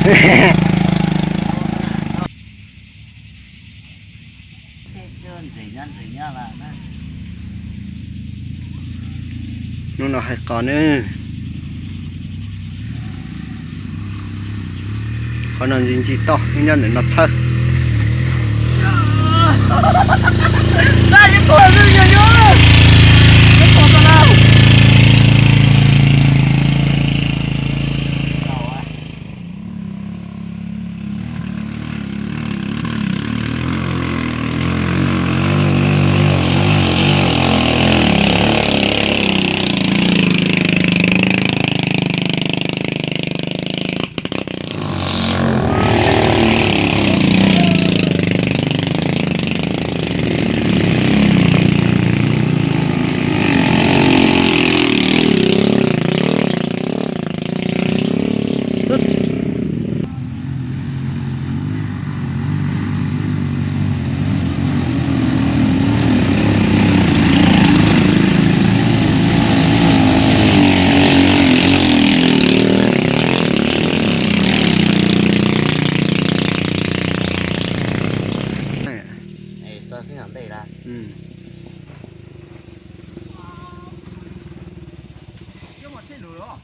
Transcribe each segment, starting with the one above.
Hnub no hais qos ne. Qhov no ntxim ntxim toj, nyob ntawm no txhawb.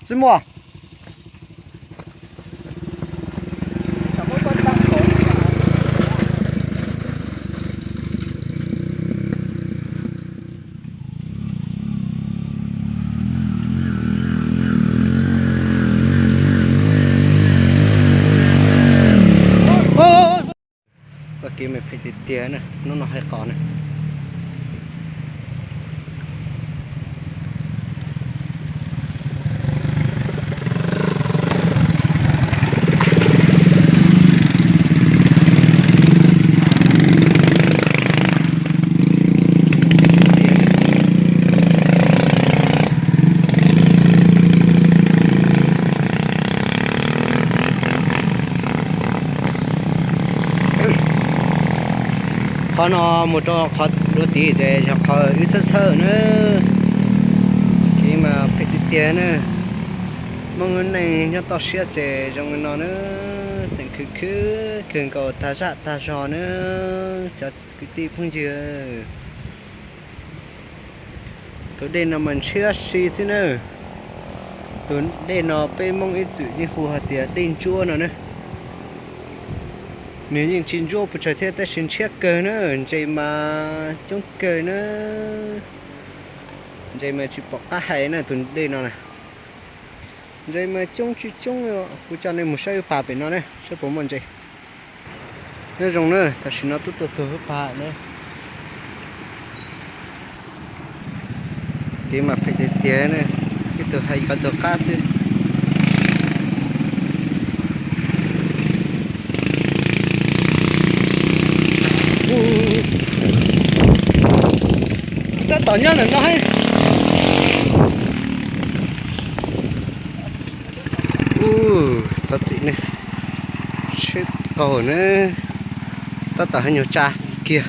Tsis muaj. Txoj kev mas phem tiag tiag na, hnub no hais qos na. Qhov no mus rau qhov dua tid ces yog qhov wb txhawb txhawb na. Kev mas phem tiag tiag na. Muaj neeg nyob toj siab ces zoo li no na, tseem khwv khwv kawg nkaus tag zaj tag zog na, cov kwv tij phooj ywg. Tus dej no mas ntshiab si xwb na. Tus dej no peb Hmoob ib txwm yeej hu hais tias dej ntsuab no na. Nws yeej tsis ntsuab puas tsawg thiab tab sis ntshiab kawg na, ntses mas coob kawg na. Ntses mas tsis pom qab hais na tus dej no na. Ntses mas coob tsis coob, kuv coj nej mus saib lub pas pem no na, saib puas muaj ntses. Nyob zoo na, tam sim no twb tuaj txog lub pas na. Kev mas phem tiag tiag na, ib tug hais ib tug qab xwb. Tab tom nyob ntawm no. Ub, thov txim ne, tsheb qaug na, tab tom hais nyuag tsa kiag.